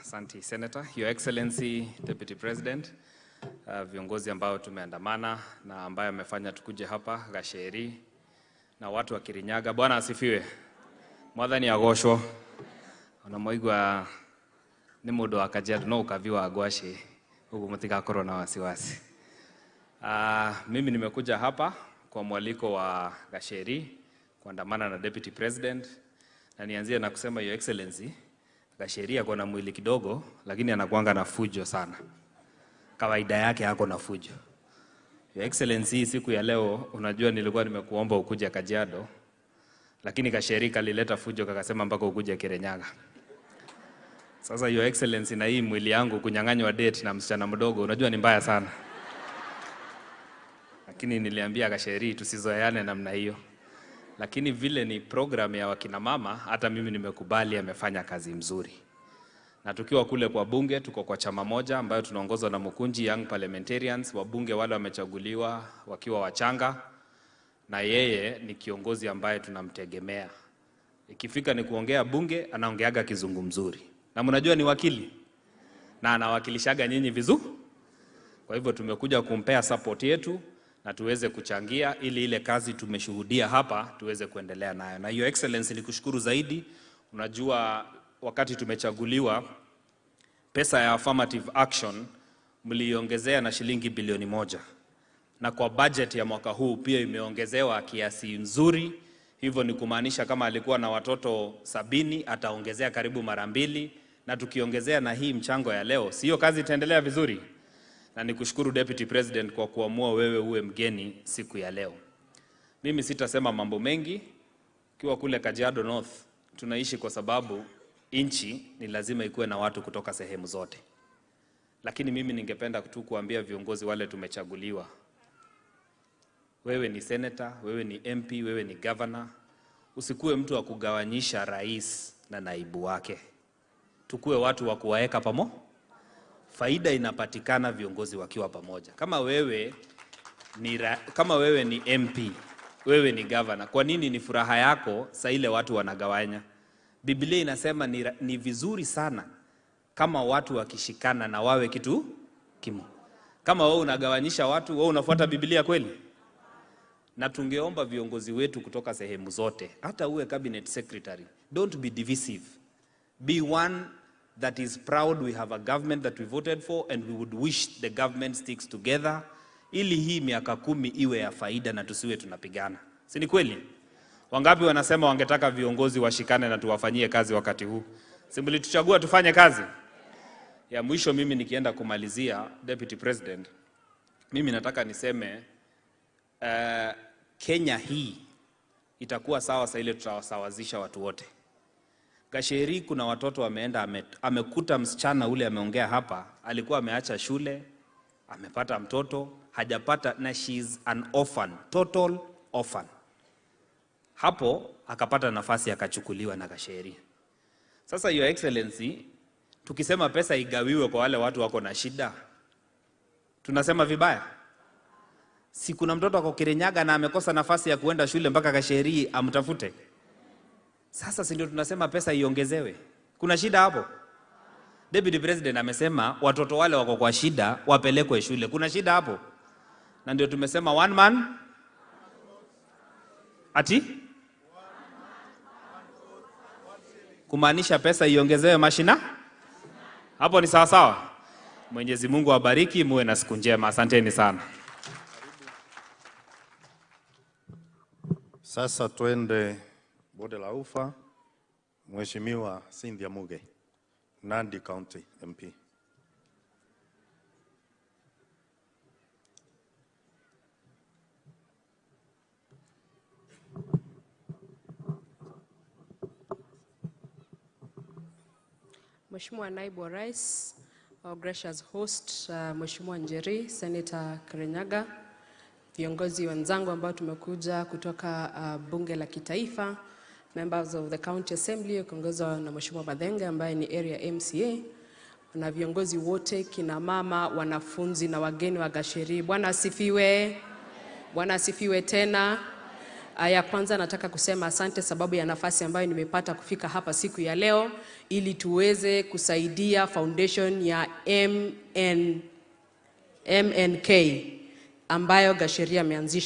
Asante Senator. Your Excellency Deputy President, viongozi ambao tumeandamana na ambaye amefanya tukuje hapa Gacheri na watu wa Kirinyaga. Bwana asifiwe. Mwathani agocwo. Ona mwaigua ni mundu wa Kajiado no ukaviwa agwaci uguo mutigakorwo na wasiwasi. Mimi nimekuja hapa kwa mwaliko wa Gacheri kuandamana na Deputy President, na nianzie na kusema Your Excellency, Gacheri ako na mwili kidogo lakini anakuanga na fujo sana. Kawaida yake ako na fujo. Your Excellency, siku ya leo unajua nilikuwa nimekuomba ukuje Kajiado, lakini Gacheri kalileta fujo kakasema mpaka ukuje Kirinyaga. Sasa Your Excellency, na hii mwili yangu kunyang'anywa date na msichana mdogo unajua ni mbaya sana. Lakini niliambia Gacheri tusizoeane namna hiyo. Lakini vile ni program ya wakina mama, hata mimi nimekubali amefanya kazi mzuri. Na tukiwa kule kwa bunge, tuko kwa chama moja ambayo tunaongozwa na Mukunji Young Parliamentarians, wabunge wale wamechaguliwa wakiwa wachanga, na yeye ni kiongozi ambaye tunamtegemea. Ikifika ni kuongea bunge, anaongeaga kizungu mzuri. Na mnajua ni wakili na anawakilishaga nyinyi vizuri. Kwa hivyo tumekuja kumpea support yetu na tuweze kuchangia ili ile kazi tumeshuhudia hapa tuweze kuendelea nayo. Na Your Excellency, nikushukuru zaidi. Unajua wakati tumechaguliwa pesa ya affirmative action mliongezea na shilingi bilioni 1. Na kwa budget ya mwaka huu pia imeongezewa kiasi nzuri. Hivyo ni kumaanisha kama alikuwa na watoto 70 ataongezea karibu mara 2, na tukiongezea na hii mchango ya leo, sio kazi itaendelea vizuri. Na nikushukuru Deputy President kwa kuamua wewe uwe mgeni siku ya leo. Mimi sitasema mambo mengi. Kiwa kule Kajiado North tunaishi kwa sababu nchi ni lazima ikuwe na watu kutoka sehemu zote. Lakini mimi ningependa tu kuambia viongozi wale tumechaguliwa, wewe ni senator, wewe ni MP, wewe ni governor, usikuwe mtu wa kugawanyisha rais na naibu wake. Tukue watu wa kuwaeka pamoja. Faida inapatikana viongozi wakiwa pamoja. Kama wewe ni MP, wewe ni governor, kwa nini ni furaha yako saa ile watu wanagawanya? Biblia inasema ni vizuri sana kama watu wakishikana na wawe kitu kimoja. Kama wewe unagawanyisha watu, wewe unafuata Biblia kweli? Na tungeomba viongozi wetu kutoka sehemu zote, hata uwe cabinet secretary, don't be divisive. Be one that is proud we have a government that we voted for and we would wish the government sticks together, ili hii miaka 10 iwe ya faida na tusiwe tunapigana. Si ni kweli? Wangapi wanasema wangetaka viongozi washikane na tuwafanyie kazi wakati huu? Si mlituchagua tufanye kazi? Ya mwisho mimi nikienda kumalizia, Deputy President, mimi nataka niseme Kenya hii itakuwa sawa saa ile tutawasawazisha watu wote. Gacheri kuna watoto wameenda, amekuta msichana ule ameongea hapa, alikuwa ameacha shule, amepata mtoto, hajapata, na she is an orphan, total orphan. Hapo akapata nafasi akachukuliwa na Gacheri. Sasa Your Excellency, tukisema pesa igawiwe kwa wale watu wako na shida, tunasema vibaya? Si kuna mtoto ako Kirinyaga na amekosa nafasi ya kuenda shule mpaka Gacheri amtafute? Sasa si ndio tunasema pesa iongezewe? Kuna shida hapo? Deputy President amesema watoto wale wako kwa shida wapelekwe shule. Kuna shida hapo? Na ndio tumesema one man ati kumaanisha pesa iongezewe mashina? Hapo ni sawa sawa. Mwenyezi Mungu awabariki, muwe na siku njema. Asanteni sana. Sasa twende Bonde la Ufa. Mheshimiwa Cynthia Muge, Nandi County MP. Mheshimiwa Naibu wa Rais, our gracious host, Mheshimiwa Njeri, Senator Kirinyaga, viongozi wenzangu ambao tumekuja kutoka Bunge la Kitaifa, members of the County Assembly ukiongozwa na Mheshimiwa Mathenge ambaye ni area MCA, na viongozi wote, kina mama, wanafunzi na wageni wa Gacheri. Bwana asifiwe. Bwana asifiwe tena. Ya kwanza nataka kusema asante sababu ya nafasi ambayo nimepata kufika hapa siku ya leo ili tuweze kusaidia foundation ya MNK ambayo Gasheria ameanzisha.